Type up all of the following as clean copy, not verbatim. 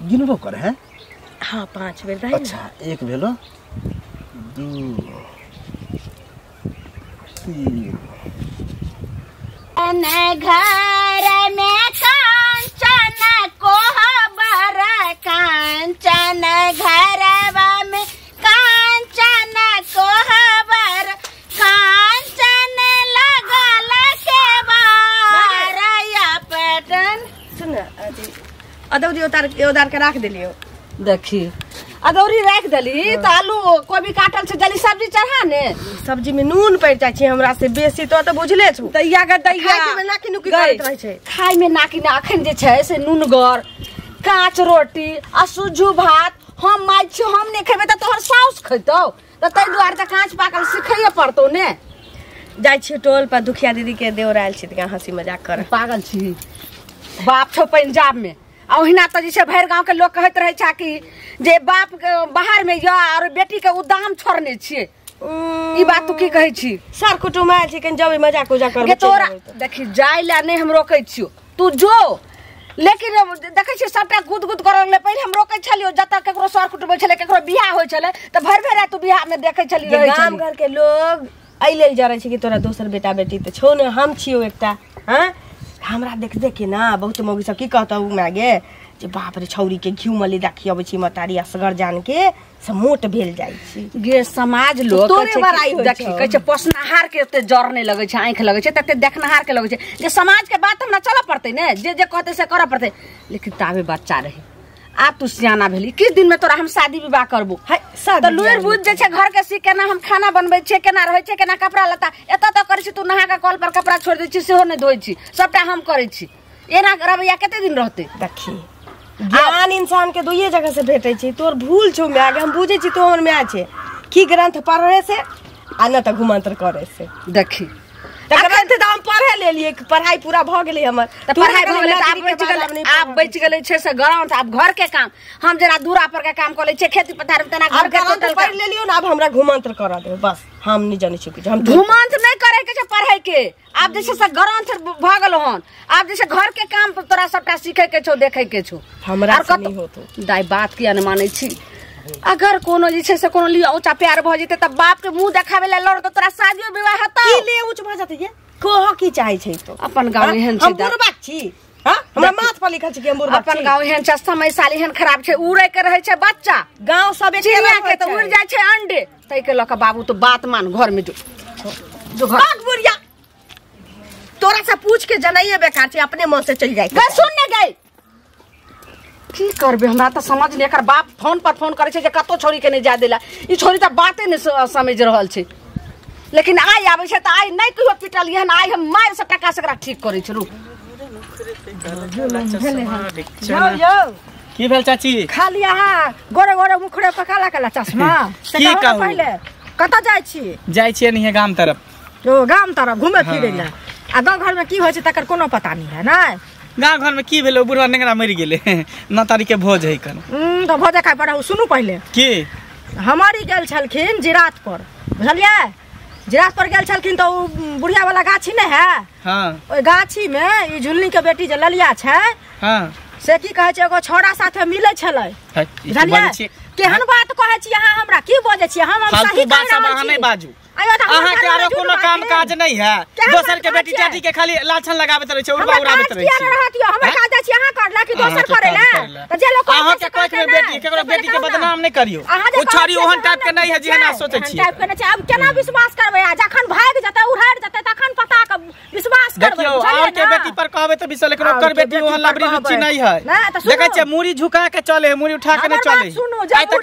गिनबो कर है। हाँ 5 बेर दही। अच्छा एक भेलो 2 3 घर में कांचन कोहबर कांचन घरवा में कांचन कोहबर कांचन लगल के बारया पटन। सुन अदौरी उतार के राख देलियो। देखी अदौरी राख देली त आलू कोबी काटल छै जली सब्जी चढ़ा ने। सब्जी में नून पड़ जाय छै हमरा से बेसी तो त बुझले छु। दैया गे दैया खाय में नाकी नुकी करैत रहै छै। खाय में नाकी ना अखन जे छै से नूनगर काँच रोटी आ सुज्जू भात हम माय छी हम नै खेबै त तोहर साउस खैतौ त तै दुआरे त काँच पाकल सिखैये पड़तौ ने। जाय छी टोल पर दुखिया दीदी के देवर आयल छै त हंसी मजाक कर। पागल छी बाप छौ पंजाब में आ ओहिना त जे छै भरि गांव के लोग कहैत रहै छै कि जे बाप के बाहर में या और बेटी के उदाम छोड़ने छियै। ई बात तू की कहै छी? सर कुटुम आयल छै कनि जबै मजाक उजाक करबै। तोरा देखी जाय ला नै हम रोकै छियौ तू जो, लेकिन देखै छियै सबटा गुद गुद करऽ लगलै। पहिले हम रोकै छलियौ जतऽ केकरो सर कुटुम होइ छलै केकरो बियाह होइ छलै त भरि भरि राति तू बियाह में देखै छली रहै छली। गाम घर के लोग एहि लेल जरै छै कि तोरा दोसर बेटा बेटी त छौ ने हम छियौ एकटा। हाँ हमरा देख देख के ना बहुत मौगी सब की कहतौ माय गे जे बाप रे छौरी के घिउ मलिदा खियाबै छी मतारी असगर जान के से मोट भेल जाइ छी। गे समाज लोग तोरे बड़ाई होइ देखी कहै छै पोसनहार के ओते जर नै लगै छै आँखि लगै छै तते देखनहार के लगै छै। जे समाज के बात हमरा चलऽ पड़तै ने जे जे कहतै से करऽ पड़तै। लेकिन ताबे बच्चा रहे आब तू सियाना भेली किस दिन में तोरा हम शादी विवाह करबो त लुरि बुझ जे छै घर के सीख केना हम खाना बनबै छियै केना रहै छियै केना कपड़ा लत्ता एतऽ तऽ करै छी तू नहा के कल पर कपड़ा छोड़ि दै छी सेहो नहि धोइ छी सबटा हम करै छी। एना रवैया कते दिन रहतै? देखी ज्ञान इंसान के दुइये जगह से भेटै छै। तोर भूल छौ माय गे हम बुझै छी तू हमर माय छै की ग्रंथ पढ़े से आ न तऽ घुमांतर करे से। देखी त ग्रंथ तऽ हम पढ़े लेलियै पढ़ाई पूरा भऽ गेलै हमर। त पढ़ाई भऽ गेलै त आब बचि गेलै आब बचि गेलै छै से ग्रंथ। आब घर के काम हम जेना दूरा पर के काम कऽ लै छियै खेती पथार में तेना घर के टोटल पढ़ लेलियो न आब हमरा घुमांतर करऽ दे बस। हम नहि जानै छी किछु हम घुमांतर नहि करे के छै पढ़ै के। आब जे छै से ग्रंथ भऽ गेल हन आब जे छै घर के काम तोरा सबटा सीखे के छौ देखे के छौ। हमरा से नहि होतो दाइ बात किया नहि मानै छी? अगर कोनो जे छै से कोनो लियो ऊंचा प्यार भऽ जेतै त बाप के मुंह देखाबै ला लड़ त तोरा शादियो विवाह हेतौ। की ले ऊंच भऽ जेतै ये कह की चाहै छै तो? अपन गांव एहन छै हम बुढ़बा छी। हां हमरा माथ पर लिखल छै कि हम बुढ़बा अपन गांव एहन छै समय साल एहन खराब छै उड़ै के रहै छै बच्चा गांव सब एक चिड़िया के त उड़ जाइ छै अंडे तै के लऽ के बाबू तो बात मान घर में जो जो घर भाग बुढ़िया तोरा से पूछ के जनाइए बेकार छै अपने मन से चलि जाइ। गई सुन ने गई की करबे हमरा त समझ नहीं। एकर बाप फोन पर फोन करै छै जे कतौ छोरी के नहीं जाय देला ई छोरी त बाते नहीं समझ रहल छै। लेकिन आइ आबै छै त आइ नहीं कहियो पिटल एहन आइ हम मारि से टका से एकरा ठीक करै छै। रुक की भेल चाची? खाली अहाँ गोरे गोरे मुखरे पका ला चश्मा की कहू पहिले कतऽ जाइ छी? जाइ छियै नहीं गाम तरफ। ओ गाम तरफ घूमे फिरै ला आ गाँव घर में की होइ छै तकर कोनो पता नहीं है ना। गाँव घर में की भेलै बुढ़वा नेंगरा मरि गेलै 9 तारीख के भोज है कन तऽ भोज खाय पड़ै। सुनू पहिले की हमारी गेल छलखिन जिरात पर बुझलियै? जिरात पर गेल छलखिन तऽ ओ बुढ़िया वाला गाछी नहि है। हाँ ओहि गाछी में ई झुलनी के बेटी जे ललिया छै। हाँ से की कहै छै एगो छोड़ा साथे मिलै छलै बुझलियै? केहन बात कहै छी अहाँ हमरा की बजै छी? हम सही बात सब अहाँ नहि बाजू। अहाँ के आरो कोनो काम काज नहीं है दोसर के बेटी चाटी के खाली लाछन लगाबैत रहै छै उड़बा उड़ाबैत रहै छै। हमर काज जाइ छी अहाँ करला कि दोसर करै ला त जे लोग अहाँ के कोख में बेटी केकरो बेटी के बदनाम नहीं करियो। ओ छड़ी ओहन टाइप के नहीं है जे एना सोचै छी। टाइप के नहीं छै। अब केना विश्वास करबै? आ जखन भागि जेतै उड़ाड़ि जेतै तखन पता के विश्वास करबै। देखियौ और के बेटी पर कहबै त विश्वास लेकिन ओकर बेटी ओहन लबरी रुचि नहीं है। देखै छियै मुड़ी झुका के चले है मुड़ी उठा के नहीं चले। आइ तक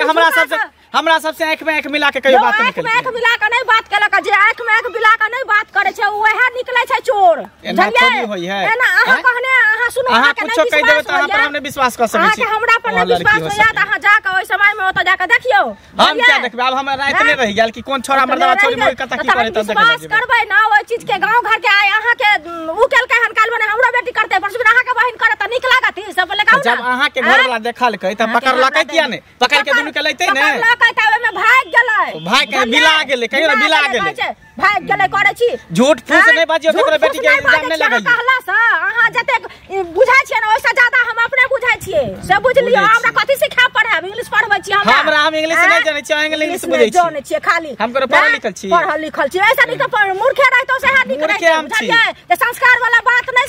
हमरा सबसे आंख में आंख मिला के कहियो बात नहीं केलकै। आंख मिला के नहीं बात केलक जे आंख में आंख मिला के नहीं बात करे छै वएह निकले छै चोर। एना थोड़ी होई है। एना अहाँ कहने अहाँ सुनू अहाँ कुछो कहि देबै त अहाँ पर हम नहीं विश्वास क सकै छी। अहाँ के हमरा पर नहीं विश्वास होइया त अहाँ जा के ओहि समय में ओतऽ जाके देखियौ। हम क्या देखबै आब हमरा राति नहि रहि गेल कि कोन छोरा मर्दावा छोरी मोर कतऽ की करे तब देखबै। विश्वास करबै ना ओइ चीज के गांव घर के आय अहाँ के उ केलकै हन काल बने हमरा बेटी करतै परसू अहाँ के बहिन करे त नीक लागत ई सब लगाउ ना। जब अहाँ के घर वाला देखलकै त पकड़लकै किया नै पकड़ के दुनू के लैतै ने पकड़लकै त ओइ में भाग गेलै भाग के बिला गेलै कहियो ना बिला गेलै भाग गेलै करै छी। झूठ फूस नै बाजियौ केकरो बेटी के इल्जाम नै लगैयौ। कहला से अहाँ जतेक बुझै छियै ने ओइसे ज्यादा हम अपने बुझै छियै से बुझ लियौ। हमरा कथि सिखा पढ़ाब इंग्लिश पढ़बै छी हमरा हमरा हम इंग्लिश नै जानै छियै इंग्लिश बुझै छी जानै छियै खाली हम कोनो पढ़ल लिखल छी पढ़ल लिखल छी ऐसा नहीं त मूर्खे रहतौ से हाथ निकलै बुझलियै त संस्कार वाला बात नै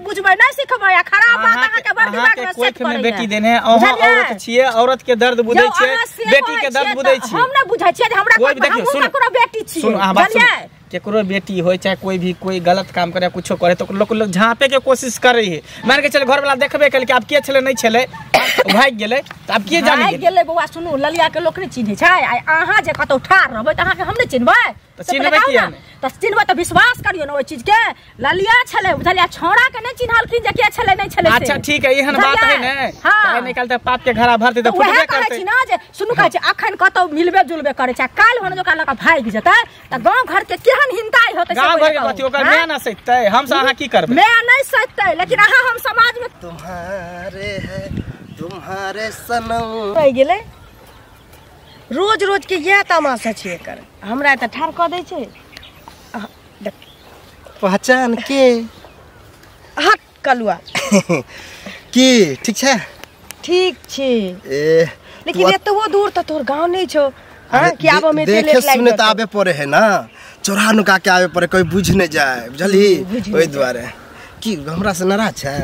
बुझबै नै सिखबै आ खराब बात अहाँ के बड़ दिमाग में सेट में बेटी देने अहाँ औरत छियै औरत के दर्द बुझै छियै बेटी के दर्द बुझै छियै हम नै बुझै छियै हमरा ककरो बेटी छी बुझलियै केकरो बेटी हो चाहे कोई भी कोई गलत काम करे कुछो करे तो लोग लोग झाँपे के कोशिश करे है मान के चल घर वाला देखबे कल कि आब के छले नहीं छले भाग गेलै त आब के जानि भाग गेलै। बौआ सुनू ललिया के लोक नै चिन्है छै आ अहाँ जे कतौ ठार रहबै त अहाँ के हम नै चिन्हबै त चिन्हबै किया नै त चिन्हबै त विश्वास करियौ ने ओइ चीज के ललिया छले बुझलियै छौड़ा के नै चिन्हलखिन जे के छले नै छले। अच्छा ठीक है एहन बात है ने त नै काल त पाप के घड़ा भरतै त फुटबे करतै। कहै छी ना जे सुनू कहै छी अखन कतौ मिलबे जुलबे करै छै काल होने जो लका भागि जेतै त गांव घर के केहन हिंताई होतै गांव घर के कथि ओकर मैं ना सहितै हम से अहाँ की करबै मैं नै सहितै लेकिन अहाँ हम समाज में तुम्हारे है तुम्हारे सनम रहि गेलै। रोज रोज के इएह तमाशा छै एकर हमरा तऽ ठार कऽ दै छै पहचान के हट कलुआ की ठीक छै ठीक छै ए लेकिन एतबो दूर तऽ तोहर गाँव नहि छौ हां कि आब में देखे सुने त आबे पड़े है ना चोरा नुका के आबे पड़े कोई बुझ नहीं जाए बुझली ओइ दुआरे की हमरा से नाराज छै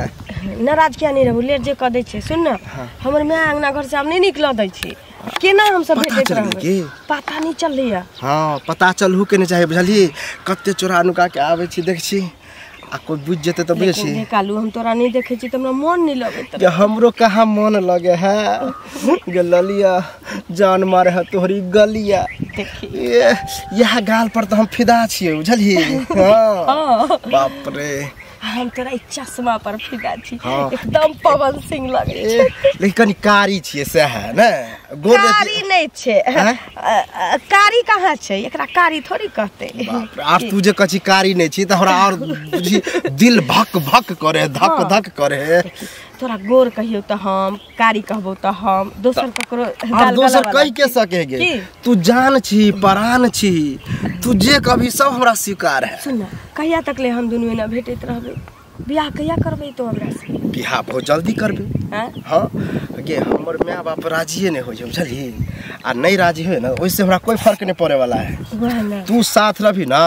नाराज किया नहीं रहू लेट जे कऽ दै छै सुन ना हमर my अंगना घर से आब नहीं निकल दै छै केना हम सब भेटैत रहबै पता नहीं चलैया। हां पता चलहु के नहीं चाहे बुझली कते चोरा नुका के आबै छी देख छी आ कोई बुझ जेते त बुझै छी। कालू हम तोरा नहीं देखे छी त हमरा मन नहीं लगैत के हमरो कहाँ मन लगे है गे ललिया जान मारे है तोहरी गलिया ये यह गाल पर त हम फिदा छियै बुझली। हां बाप रे हम तोरा ई चश्मा पर फिदा छी एकदम पवन सिंह लगे छै लेकिन कनी कारी छियै से है ने गोर कारी नहीं छै कारी कहाँ छै एकरा कारी थोड़ी कहते। बाप रे आर तू जे कछि कारी नहीं छी त हमरा और बुझी दिल भक भक करे धक धक करे। तोरा गोर कहियो त हम कारी कहबो त हम दोसर ककरो गाल दोसर कहि के सकेगे तू जान छी परान छी तू जे कभी सब हमरा स्वीकार है। सुन कहिया तक ले हम दुनू एना भेटैत रहबै बियाह कहिया करबै तो हमरा से बियाह बहुत जल्दी करबै। हां गे हमर my बाप राजिए नहीं होय बुझली आ नहीं राजी होय ना ओइसे हमरा कोई फर्क नहीं पड़े वाला है वह ना तू साथ रहबी ना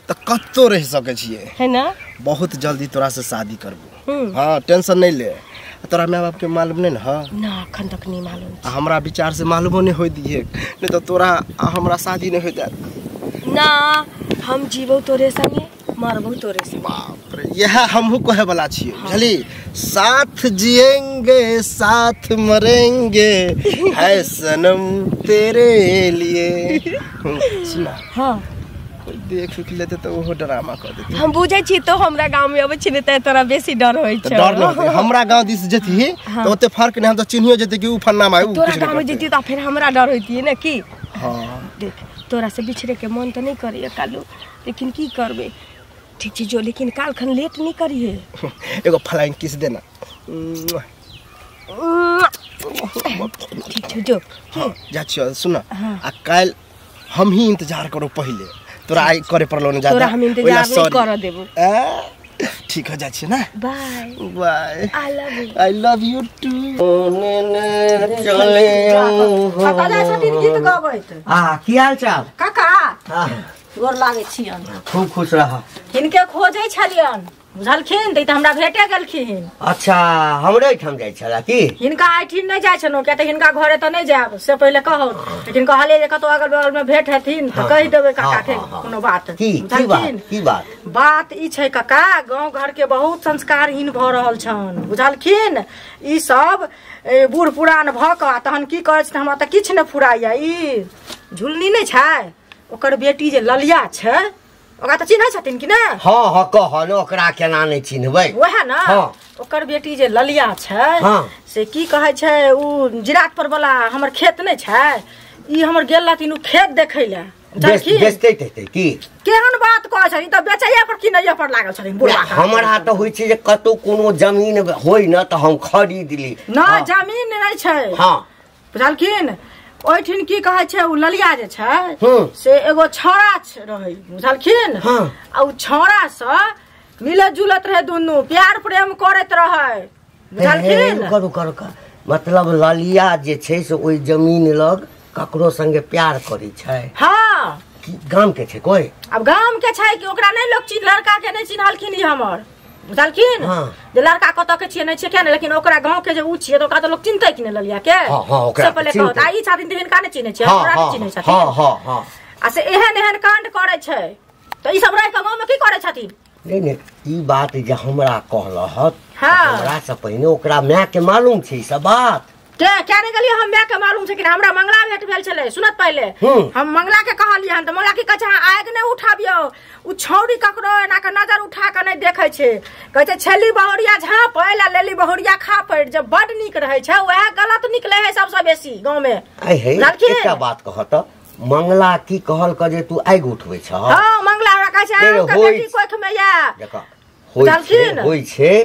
त कत्तो रह सके छिए है ना बहुत जल्दी तोरा से शादी करबो। हां टेंशन नहीं ले तोरा my बाप के मालूम नहीं ना ना अखन तक नहीं मालूम आ हमरा विचार से मालूमो नहीं होय दिए नहीं तो तोरा हमरा शादी नहीं होय जात ना हम जीवो तोरे संगे मरबो तोरे संगे। बाप रे यह हमहू कहे वाला छियै बुझली साथ जिएंगे साथ मरेंगे है सनम तेरे लिए। सुना हां कोई देख उख लेते तो ओहो ड्रामा कर देते। हम बुझै छी तो हमरा गांव में अबै छी ने त तोरा बेसी डर होय छै डर न होते हमरा गांव दिस जती त ओते फर्क नहीं हम त चिन्हियो जते कि उ फन्ना में उ तोरा गांव में जती त फिर हमरा डर होती ने की। हां देख तोरा से बिछड़े के मन त नहीं करिए कालू लेकिन की करबे ठीक छै जो लेकिन काल खन लेट नहीं करिए एगो फ्लाइंग किस देना ठीक छै जो हां जा छियो सुन आ काल हम ही इंतजार करो पहिले तोरा आई करे पड़लो न ज्यादा तोरा हम इंतजार नहीं कर देबो ठीक हो जा छी ना bye bye I love you I love you too चले काका जाइ छथिन गीत गबैत। हां की हाल चाल काका? हां गोर लागै छियन। खूब खुश रह। हिनके खोजै छलियन बुझलखिन त हमरा भेटे गेलखिन। अच्छा हमरे एहिठाम जाइ छला की? हिनका एहिठाम नहि जाइ छलहुँ किया तऽ हिनका घरे तऽ नहि जायब से पहिले कहौ, लेकिन कहलियै जे कतौ अगल बगल में भेट हेथिन तऽ कहि देबै काका के कोनो बात। बुझलखिन की बात? बात ई छै काका, गाँव घर के बहुत संस्कारहीन भऽ रहल छन बुझलखिन। ई सब बूढ़ पुरान भऽ कऽ तहन की करै छै, हमरा तऽ किछु नहि फुराइया। ई झुलनी नहि छै, ओकर बेटी जे ललिया छै ओकरा तऽ चिन्है छथिन कि ने? हाँ हाँ कह न, ओकरा केना नहि चिन्हबै? वएह ने। हाँ। ओकर बेटी जे ललिया छै। हाँ। से की कहै छै, उ जिरात पर वाला हमर खेत नहि छै, ई हमर गेल रहथिन उ खेत देखै लए। बेचते तेते की? केहन बात कहै छै, ई तऽ बेचैये पर किनैये पर लागल छथिन बुढ़वा। हमरा तऽ होइ छै जे कतौ कोनो जमीन होइ न तऽ हम खरीद ली। न, जमीन नहि छै। हाँ। बुझलखिन? ओहिठिन की कहै छै, उ ललिया जे छै से एगो छौड़ा रहै, बुझलखिन? हाँ। आ उ छौड़ा से मिलत जुलत रहे, दुनू प्यार प्रेम करैत रहे, बुझलखिन? करू करू, मतलब ललिया जे छै से ओहि जमीन लग ककरो संगे प्यार करै छै। हाँ। गाम के छै कोई? अब गाम के छै कि ओकरा नहि लोग चिन्ह, लड़का के नहि चिन्हलखिन ई हमर, बुझलखिन? हाँ। जे लड़का कतऽ के छियै नहि छियै किया नहि, लेकिन ओकरा गाँव के जे उ छियै तऽ ओकरा तऽ लोग चिन्हतै कि नहि ललिया के? हाँ, हाँ, ओकरा से पहिले कहत, आ ई छथिन तऽ हिनका नहि चिन्है छियै, हमरा नहि चिन्है छथिन। हाँ, हाँ, हाँ। आ से एहन एहन कांड करै छै तऽ ई सब रहि कऽ गाँव में की करै छथिन? नहीं नहीं, ई बात जे हमरा कहलहत, हाँ। हमरा से पहिने ओकरा माय के मालूम छै ई सब बात। के क्या नहीं गेलियै हम, माय के मालूम छै कि हमरा मंगला भेट भेल छलै। सुनत पहिले हम मंगला के कहलियै हन तऽ मंगला की कहै छै, अहाँ आगि नहि उठाबियौ, उ छौड़ी ककरो एना के नजर उठा के नहि देखै छै, कहै छै छेली बहुरिया झाँप आ लेली बहुरिया खा पड़ि, जे बड नीक रहै छै वएह गलत निकले है सबसँ बेसी गाँव में। एकटा बात कह तऽ, मंगला की कहल के जे तू आगि उठबै छह? हाँ, मंगला हमरा कहै छै अहाँके बेटी कोख में या। देखऽ, होइ छै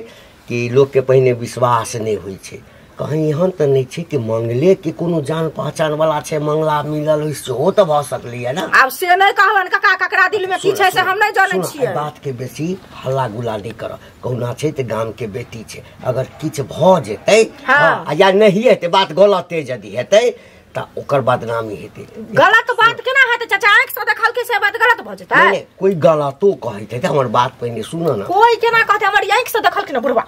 कि लोक के पहिने विश्वास नहि होइ छै, कहीं एहन तऽ नहि छै कि मंगले के कोनो जान पहचान वाला छै, मंगला मिलल होइ सेहो तऽ भऽ सकलैया ना। आब से नहि कहबनि काका, ककरा दिल में की छै से हम नहि जानै छियै। बात के बेसी हल्ला गुल्ला नहि करऽ, कहुना छै तऽ गाम के बेटी छै, अगर किछु भऽ जेतै या नहि हेतै, बात गलते यदि हेतै तऽ ओकर बदनामी हेतै। गलत बात केना हेतै चाचा? आँखि से देखलकै से बात गलत भऽ जेतै? नहि, कोई गलतो कहैत हेतै, हमर बात पहिने सुनऽ ना। कोई केना कहतै? हमर आँखि से देखलकै ना बुढ़वा।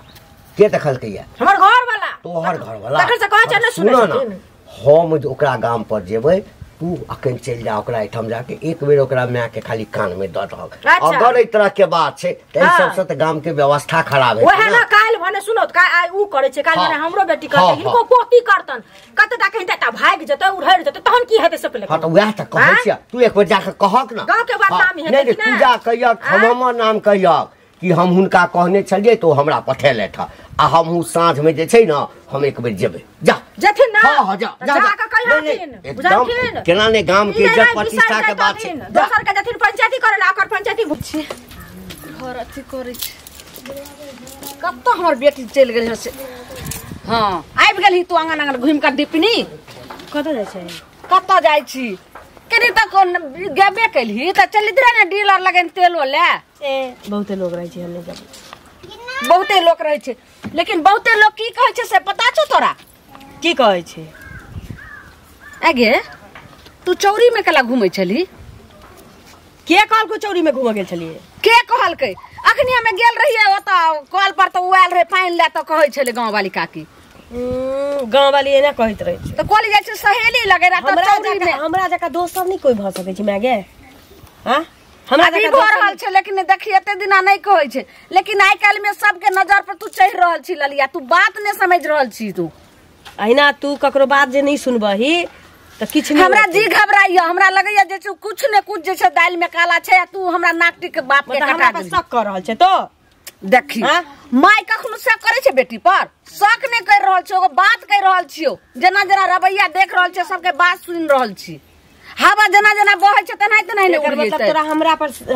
के देखलकै या? हमर घर वाला। तोहर घर वाला? तखन से कहै छै नहि सुनै छथिन। हम जे ओकरा गाम पर जेबै, तू अखन चलि जा ओकरा एहिठाम जाके एक बेर ओकरा माय के खाली कान में दऽ दहक। अगर एहि तरह के बात छै तऽ एहि सबसँ तऽ गाम के व्यवस्था खराब हेतै। वएह ने, काल्हि भने सुनत, आइ उ करै छै, काल्हि भने हमरो बेटी करतै, हिनको पोती करतन, कते टा कहीं टा भागि जेतै, उड़हरि जेतै, तहन की हेतै से पहिले। हाँ तऽ वएह तऽ कहै छियै, तू एक बेर जाके कहक ना। गाँव के बदनामी हेतै कि नहि? तू जा कहियक, हम हमर नाम कहियक कि हम हुनका कहने छलियै तो हमरा पठेलथि हँ, आ हमहूँ साँझ में जे छै ने हम एक बेर जेबै। जा जेथिन ना? हाँ हाँ, जा जा, जा के कहियथिन, एकदम केना ने गाम के इज्जत प्रतिष्ठा के बात छै। दोसर के जेथिन पंचायती करे ला, ओकर पंचायती घर अथी करै छै। कतऽ हमर बेटी चलि गेल से? हाँ, आबि गेलही तू आंगन आंगन घुमि कऽ दीपनी। कतऽ जाइ छै? कतऽ जाइ छी? कनी तक गेबे केलही तऽ चलि रहे ने डीलर लगन तेलो ले। ए बहुते लोग रहै छै, हम नहि जाबै। बहुते लोक रहै छै, लेकिन बहुते लोक की कहै छै से पता छौ तोरा? की कहै छै? आगे तू चौरी में केला घुमै छलही? के कहलकै चौरी में घूमऽ गेल छलियै? के कहलकै? अखनी हमे गेल रहियै ओतऽ कल पर तऽ उ आयल रहै पानि लए, तऽ कहै छलै गाँव वाली काकी। गाँव वाली एना कहैत रहै छै। तऽ कहली जाइ छै सहेली लगे रहा तऽ चौरी में। हमरा जकाँ दोस्त सब नहि कोइ भऽ सकै छै माय गे। हाँ, हमरा अभी भऽ रहल छै, लेकिन देखी एते दिना नहि कहै छै, लेकिन आइ काल्हि में सबके नजर पर तू चढ़ि रहल छी ललिया, तू बात नहि समझि रहल छी तू। अहिना तू ककरो बात जे नहि सुनबही तऽ किछु नहि। हमरा जी घबराइया, हमरा लगैया जे कुछ ने कुछ जे छै दालि में काला छै, आ तू हमरा नाक टीक बाप के कटा देलही। शक कऽ रहल छै तो देखी my कखनो शक करै छै बेटी पर? शक नहि करि रहल छियौ, एगो बात कहि रहल छियौ, जेना जेना रवैया देख रहल छियौ, सबके बात सुनि रहल छी, हवा जेना जेना बहै छै तेनाहि तेनाहि ने उड़ि मतलब जेतै। तोरा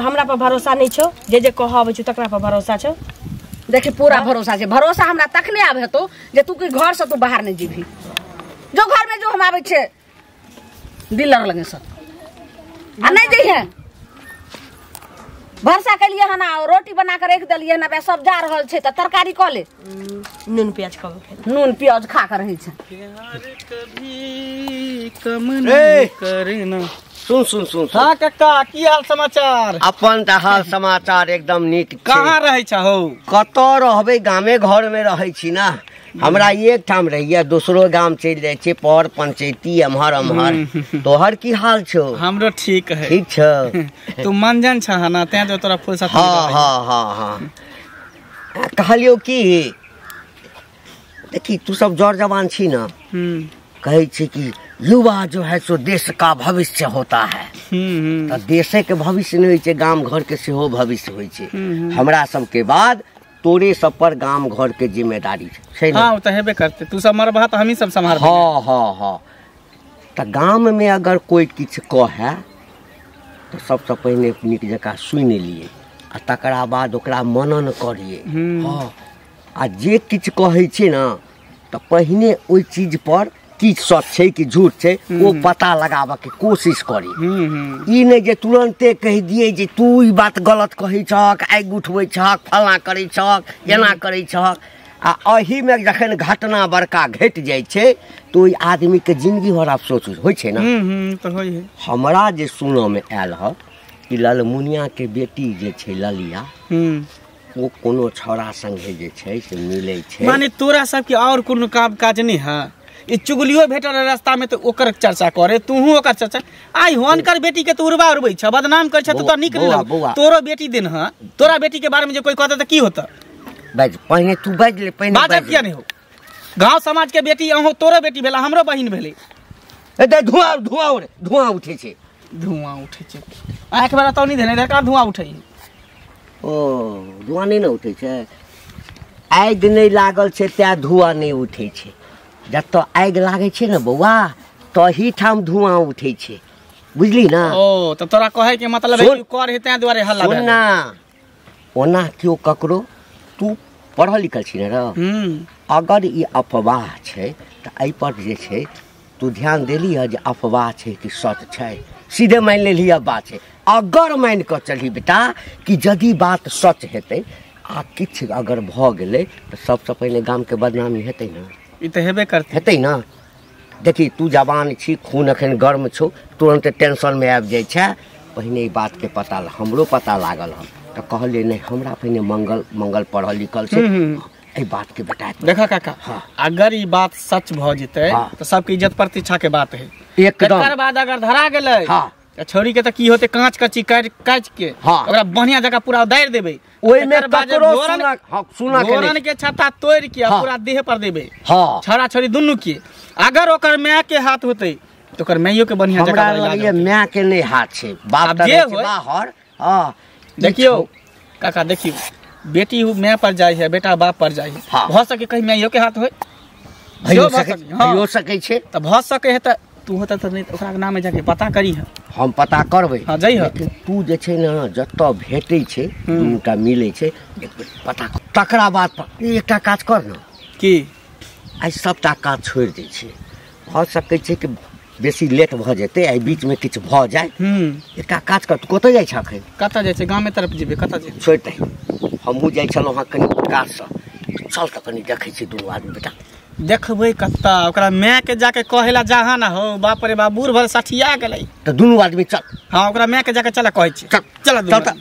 हमरा पर भरोसा नहि छौ? जे जे कहऽ अबै छौ तकरा पर भरोसा छौ? देखी पूरा भरोसा छै। भरोसा हमरा तखने आब हेतौ जे तू घर से तू बाहर नहि जेबही। जो घर में जो हम आबै छियै डीलर लगे से, आ नहि जइहे। भरसा केलियै हन आ रोटी बना के राखि देलियै हन, सब जा रहल छै तऽ तरकारी कऽ ले, नून प्याज खा, नून प्याज खा के रहै छै। कभी कम नहीं करना। सुन सुन सुन। हाँ कक्का, की हाल समाचार? अपन तऽ हाल समाचार एकदम नीक। कहाँ रहै छहो? कतऽ रहबै, गामे घर में रहै छी ना। हमरा एक ठाम रहिए, दोसरो गाम चलि जाइ छी, पर पंचायती एम्हर एम्हर। तोहर की हाल छौ? हमरो ठीक है। ठीक छौ? तू मंजन छह ना, तें तो तोरा फुर्सत। हाँ हाँ हाँ हाँ। कहलियौ कि देखी तू सब जर जवान छी ना, कहै छै कि युवा जो है सो देश का भविष्य होता है। तऽ देशे के भविष्य नहि होइ छै, गाम घर के सेहो भविष्य होइ छै। हमरा सबके बाद तोरे सब पर गाम घर के जिम्मेदारी छै ने। हाँ, ओ तऽ हेबे करते, तू सब मरबहा तऽ हमही सब सम्हारबै। हाँ हाँ हाँ, तऽ गाम में अगर कोई किछु कहै तऽ सबसँ पहिने नीक जकाँ सुनि लिए आ तकरा बाद ओकरा मनन करिए। हाँ, आ जे किछु कहै छै ने तऽ पहिने ओहि चीज पर की सच छै कि झूठ छै ओ पता लगाबऽ के कोशिश करी। ई नहि जे तुरन्ते कहि दिए जे तू ई बात गलत कहै छहक, आगि उठबै छहक, फलाँ करै छहक, एना करै छहक। आ एहिमे जखन घटना बड़का घटि जाइ छै तऽ ओहि आदमीके जिंदगी भर अफसोस होइ छै ने। तऽ होइ है। हमरा जे सुनऽमे आयल हँ कि ललमुनियाके बेटी जे छै ललिया, ओ कोनो छौड़ा संगे जे छै से मिलै छै। माने तोरा सबके और कोनो काम काज नहीं है? ई चुगलियो भेटल रास्ता में तो ओकर चर्चा करे, तूहू ओकर चर्चा। आई हुनकर बेटी के तो उड़बा उड़बै छ, बदनाम करै छ, तो नीक नहीं लग। तोरो बेटी दिन ह, तोरा बेटी के बारे में जे कोई कहता त की होता? बाज पहिने तू बाज ले, पहिने बाजब किया नहीं हो? गांव समाज के बेटी अहो तोरो बेटी भेला, हमरो बहिन भेलै। ए दे धुआं धुआं उड़े, धुआं उठे छै, धुआं उठे छै। आंख बेरा तो नहीं देने का धुआं उठे। ओ धुआं नहीं ने उठे छै, आगि नहीं लागल छै तैं धुआं नहीं उठे छै। जतऽ आगि लागै छै ने बौआ तही ठाम धुआं उठे छै, बुझली ना? ओ तऽ तोरा कहै के मतलब है कि कर हे तैं दुआरे हल्ला भेल। ना ओना केओ ककरो, तू पढ़ल लिखल छी ने र, अगर ई अफवाह छै तऽ एहि पर जे छै तू ध्यान देली है जे अफवाह छै कि सच छै, सीधे मानि लेली अफवाह छै। अगर मानि कऽ चलही बेटा कि यदि बात सच हेतै आ किछु अगर भऽ गेलै तऽ सबसँ पहिने गामके बदनामी हेतै ने। ई तऽ हेबे करतै, हेतै ने। देखी तू जवान छी, खून अखन गर्म छौ, तुरन्त टेंशनमे आबि जाइ छै। पहिने ई बातके पता हमरो पता लागल हन तऽ कहलियै नहि हमरा पहिने मंगल मंगल पढ़ल लिखल छै, एहि बातके बेटा देखा काका। हाँ, अगर ई बात सच भऽ जेतै तऽ सबके इज्जत प्रतिष्ठा के बात है। एकदम। तकर बाद अगर धरा गेलै हाँ, छौड़ी के तऽ की होतै, काँच कच्ची काटि काटि के ओकरा बढ़िया जगह पूरा दारि देबै, ओहिमे ककरो सुना के घोरन के छत्ता तोड़ि के पूरा देह पर देबै। हाँ, छौड़ा छौड़ी दुनू के। अगर ओकर माय के हाथ होतै तऽ ओकर माइयो के बढ़िया जगह हमरा लगैए माय के नहि हाथ छै, बाप तऽ रहै छै बाहर। हाँ देखियौ काका, देखियौ बेटी माय पर जाइ है, बेटा बाप पर जाइ है। भऽ सके कहीं माइयो के हाथ होय, भइयो सकै छै। तऽ भऽ सकै है तऽ तू होता तऽ नहि ओकरा नाम जाके पता करी है। हम पता करबै। हाँ जइह। लेकिन तू जे छै ने जतऽ भेटै छै दुनूटा मिलै छै एक बेर पता कर, तकरा बाद एकटा काज कर ने। की? आइ सबटा काज छोड़ि दै छै, भऽ सकै छै कि बेसी लेट भऽ जेतै, एहि बीचमे किछु भऽ जाय। एकटा काज कर, तू कतऽ जाइ छह अखन? कतऽ जाइ छै? गामे तरफ जेबै। कतऽ जेबै? छोड़ि दही, हमहूँ जाइ छलहुँ हँ कनि काजसँ, चल तऽ कनि देखै छी दुनू आदमी बेटा। देखबै कत्ता, ओकरा माय के जाके कहेला जहाँ ना हो, बाप रे बाप बूढ़ भर सठिया गेलै। तऽ दुनू आदमी चल। हाँ ओकरा माय के जाके चल कहै छी। चल चल चल।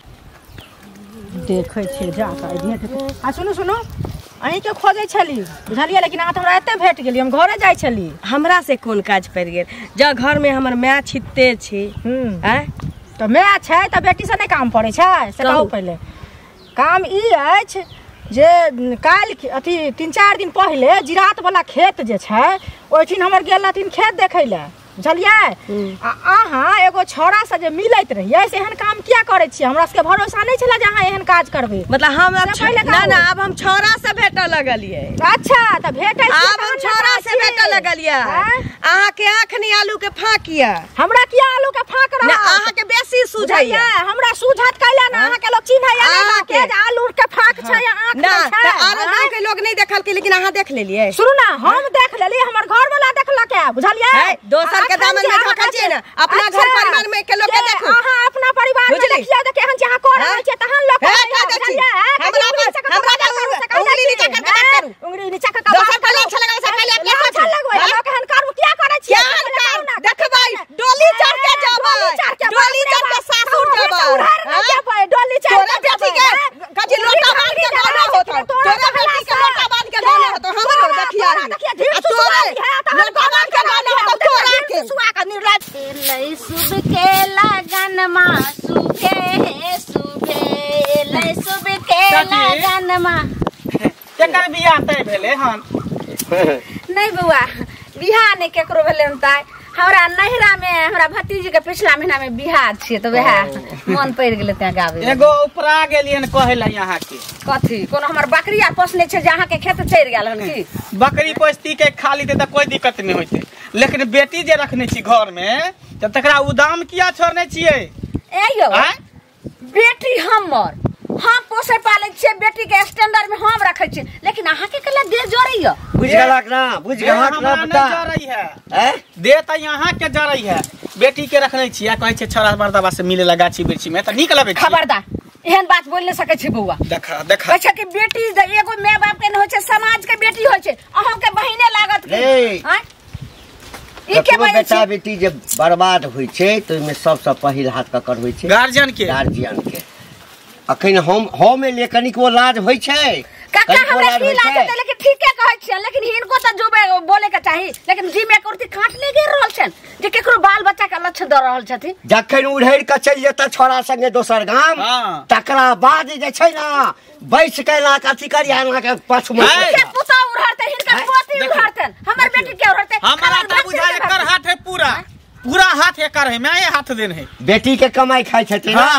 देखै छियै जा कऽ भेट। आ सुनू सुनू, अहीँके खोजै छली बुझलियै, लेकिन अहाँ तऽ हमरा एते भेट गेली, हम घरे जाइ छली। हमरा से कोन काज पड़ि गेल? जँ घरमे हमर माय छिते छै। आँय तऽ माय छै तऽ बेटीसँ नहि काम पड़ै छै से कहू पहिले। काम ई अछि जे काल्हि अथी 3-4 दिन पहिले जिरात वाला खेत जे छै ओहिठिन हमर गेल रहथिन खेत देखै लए, बुझलियै? आ अहाँ एगो छौड़ा से जे मिलैत रहियै से एहन काम किया करै छियै? हमरा सबके भरोसा नहि छलै जे अहाँ एहन काज करबै। मतलब हम ना ना, आब हम छौड़ा से भेटऽ लगलियै। अच्छा तऽ भेटै आब हम छौड़ा से भेटऽ लगलियै। अहाँके आँख नहि आलू के फाँक यऽ। हमरा किया आलू के फाँक रहत? अहाँके बेसी सूझैया। हमरा सूझत कैला ना, अहाँके लोग चिन्हैया नहि के आलू के फाँक छै या आँख ना। छै। तऽ आरो गाँव के लोग नहि देखलकै, लेकिन अहाँ देख लेलियै। सुनू ना, हम देख लेलियै, हमर घर वाला देखलक है, बुझलियै? दोसर के दामन में झोंका छियै ने, अपना घर परिवार में के लोग के देखू। अहाँ अपना परिवार में देखियौ तऽ केहन छै, अहाँ कऽ रहल छियै तहन लोग बुझलियै? हमरा उंगली नीचा कर के बात करू, उंगली नीचा कर के दोसर के लाछ लगाबै से पहिले अपने लाछ लगबै। लोग एहन कर्म किया करै छियै? देखबै डोली चढ़ के जेबै, डोली चढ़ के सासुर जेबै, डोली चढ़ तोरा बेटी के कथी लोटा बांध के गाना होतौ, तोरा बेटी के लोटा बांध के गाना होतौ। हमरो देखिया तोरे लोटा बांध के गाना होतौ, तोरा के सुआ के निर्लज लै सुब के लगन मा सुखे हे सुबे लै सुब के लगन मा। केकर बियाह तय भेलै हन? नहीं बउआ, बियाह नै केकरो भेलै हन ताय हमरा नहिरा में हमरा भतीजी के पिछला महीना में बियाह छियै त वएह मन पड़ि गेलै तैं गाबै एगो उपरा गेलियन कहै ला यहाँ के कथी कोनो हमर बकरिया पोसने छै जे अहाँ के खेत चढ़ि गेल हन की बकरी पोसती के खाली दे त कोई दिक्कत नहीं होते लेकिन बेटी जे रखने छी घर में त तकरा उदाम किया छोड़ने छियै ए यौ बेटी हमर हम पोसे पाले छियै बेटी के स्टैंडर्ड में हम रखै छियै लेकिन अहाँ के कला दे जरैया बुझ गेलक ना बुझ गेलक ना बता जरै है हैं दे त यहाँ के जरै है बेटी के रखने छियै कहै छै छोरा मर्दबा से मिले ला गाछी वृक्षी में त नीक लगै छै खबरदार एहन बात बोल नहीं सकै छी बौआ देखा देखा कहै छै कि बेटी एगो my बाप के न होइ छै समाज के बेटी होइ छै अहाँ के बहिने लागत की हैं ई के बेटा बेटी जे बर्बाद होइ छै त ओइमे सबसँ पहिल हाथ ककर होइ छै गार्जियन के गार्जियन के अखन हम ले कनिको लाज होइ छै काका हमरा की लाज हेतै लेकिन ठीके कहै छियै लेकिन हिनको त जुबे बोले के चाही लेकिन जी में कुर्ती काट ले गेल रहल छन जे केकरो बाल बच्चा के लक्ष्य द रहल छथिन जखन उड़ैर के चलि जेता छोरा संगे दोसर गाम तकरा बाद जे छै ना बैस के ना कथी करिया ना के पाछू में के पुता उड़हरतै हिनकर पोती उड़हरतै हमर बेटी के उड़हरतै हमरा त बुझाय एकर हाथ है पूरा पूरा हाथ एकर है मैं हाथ देन है बेटी के कमाई खाइ छथिन ना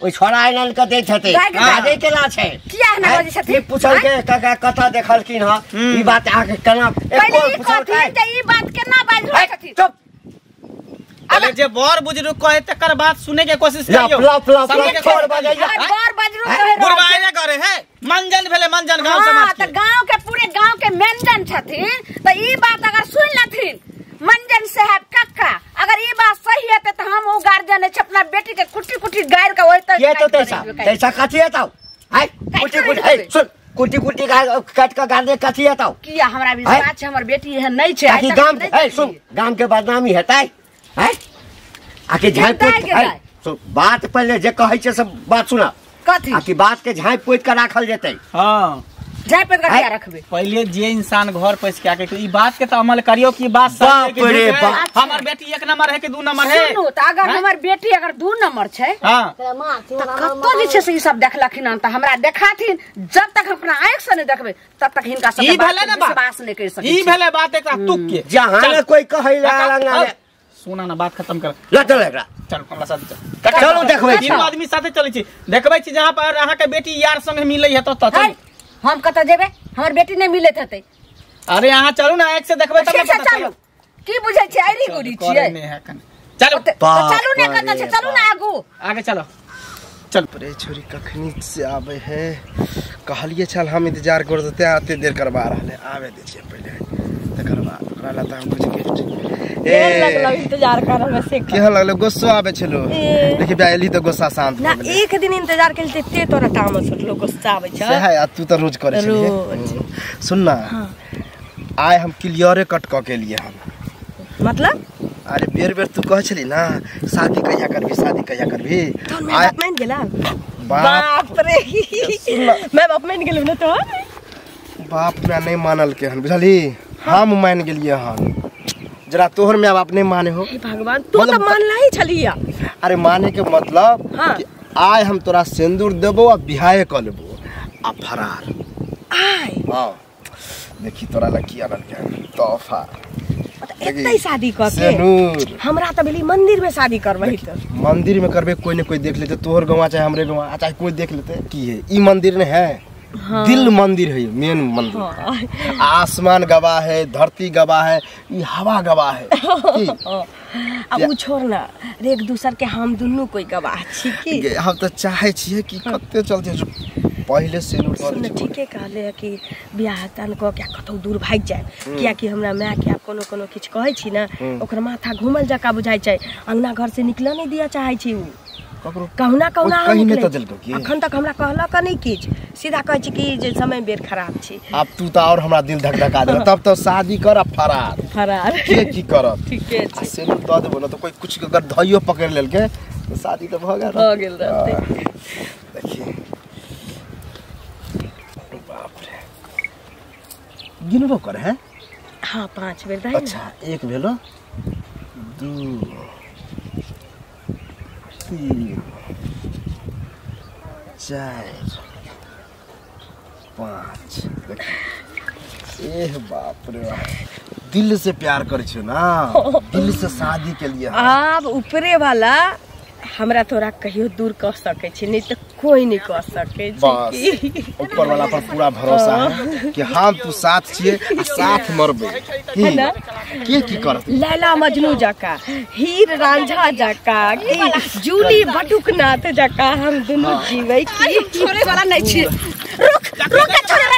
ओइ छोरा आनन के दै छथिन बाजै केना छै किया ना बाजै छथिन ई पूछल के काका कथा देखलखिन ह ई बात अहाँ के केना एको पूछल के ई बात केना बाजि रहल छथिन चुप अरे जे बड़ बुजुर्ग कहे तकर बात सुने के कोशिश करियो लप लप लप छोड़ बजैया बड़ बुजुर्ग कहे बुढ़वा ने करे है मंजन भेले मंजन गांव समाज के त गांव के पूरे गांव के मंजन छथिन त ई बात अगर सुन लथिन मंजन साहब काका अगर ई बात सही हेतै त हम ओ गार्जियन है अपना बेटी के कुटी कुटी गायर के ओइ त ये तो तैसा तैसा कथी हेतौ हाय कुटी कुटी ए सुन कुटी कुटी काट के गार दे कथी हेतौ किया हमरा विश्वास छै हमर बेटी एहन नै छै ताकि गाम ए सुन गाम के बदनामी हेतै हैं आके झाँप पोत बात पहले जे कहै छै सब बात सुना कथी आकि बात के झाँप पोत के राखल जेतै हां झाँप पोत के किया रखबे पहले जे इंसान घर पैस के आके ई बात के त अमल करियो कि बात सही है कि हमर बेटी एक नंबर है कि दू नंबर है सुनू त अगर हमर बेटी अगर दू नंबर छै हां त कतो जे छै से ई सब देखलखिन हन त हमरा देखाथिन जब तक अपना आँख से नहीं देखबै तब तक हिनका सब विश्वास नहीं कर सकै ई भेले बात एकरा तुक के जहां ने कोई कहै ला सुना ना बात खत्म कर ल चल एकरा चल हमरा साथ चल चलू देखबै तीनों आदमी साथे चलै छी देखबै छी जहां पर अहाँ के बेटी यार संगे मिलै है त चल हम कत जेबै हमर बेटी नहीं मिलैत हेतै अरे अहाँ चलू ना एक से देखबै तब पता चलू की बुझै छी आइरी गुरी छियै नहीं है कने चलू चलू ने कत छै चलू ना आगू आगे चलो चल रे छोरी कखनी से आबै है कहलिए चल हम इंतजार कर देते आते देर करवा रहले आवे दे छियै पहिले तकर बाद ओकरा ला त हम कुछ गिफ्ट ए लगलो इंतजार कर में से केहन लगलो गुस्सा आवे छलो देखि बा एली त गुस्सा शांत ना एक दिन इंतजार केलते ते तोरा तामस उठलो गुस्सा आवे छ से है आ तू त रोज करे छली सुन ना आइ हम क्लियरे कट क के लिए हम मतलब अरे बेर बेर तू कह छली ना शादी कहिया करबी शादी कहिया करबी मैं बाप मान गेला बाप रे मैं बाप मान गेलौ ना तो बाप मैं नहीं मानल के हन बुझली हम मान गेलिए हन जरा तोहर my बाप नहीं माने हो हे भगवान तू त मानला ही छलिया अरे माने के मतलब हाँ। कि आय हम तोरा सिंदूर देबो आ बिहाय क लेबो आ फरार आय हां देखी तोरा ला की आनल के तोहफा एतै शादी क के सिंदूर हमरा त भेली मंदिर में शादी करबही त मंदिर में करबे कोई न कोई देख लेते तोहर गवा चाहे हमरे गवा चाहे कोई देख लेते की है ई मंदिर ने है हाँ। दिल मंदिर है मेन मंदिर हाँ। आसमान गवाह है धरती गवाह है ई हवा गवाह है अब उ छोड़ ना रे एक दूसर के हम दुनू कोई गवाह छी की हम त चाहे छियै कि कते चलते पहिले सिंदूर सुन ठीके कहले कि बियाह तान क के कतौ दूर भागि जाए कियाकि हमरा माय के आब कोनो कोनो किछु कहै छी ना ओकर माथा घुमल जका बुझाइ छै अंगना घर से निकल नहीं दिया चाहै छी उ ककरो कहुना कहुना कहीं नहीं त देलको की अखन तक हमरा कहलक नहीं किछु सीधा कहै छी कि जे समय बेर खराब छी अब तू त और हमरा दिल धक धका देल तब त शादी कर आ फरार फरार के की करब ठीके छै सिंदूर the देबो न त कोई कुछ अगर धइयो पकड़ लेलके त शादी त भ गेल भ गेल रहतै देखिए बाप रे गिनबो कर है हां 5 बेर दाइ अच्छा एक भेलो 2 3 4 5 एह बाप रे बाप। दिल से प्यार करै छियो ना, दिल से शादी के लिए। आब ऊपरे वाला हमरा तोरा कहियो दूर कर सके छै, नहीं तो कोई नहीं कर सके छै। बस ऊपर वाला पर पूरा भरोसा है कि हम तू साथ छिए आ साथ मरबे। है ना? के करत? लैला मजनू जका, हीर रांझा जका, की जूली बटुकनाथ जका हम दुनू जीवे की छोड़े वाला नहीं छी। रुक रुक के छोड़े।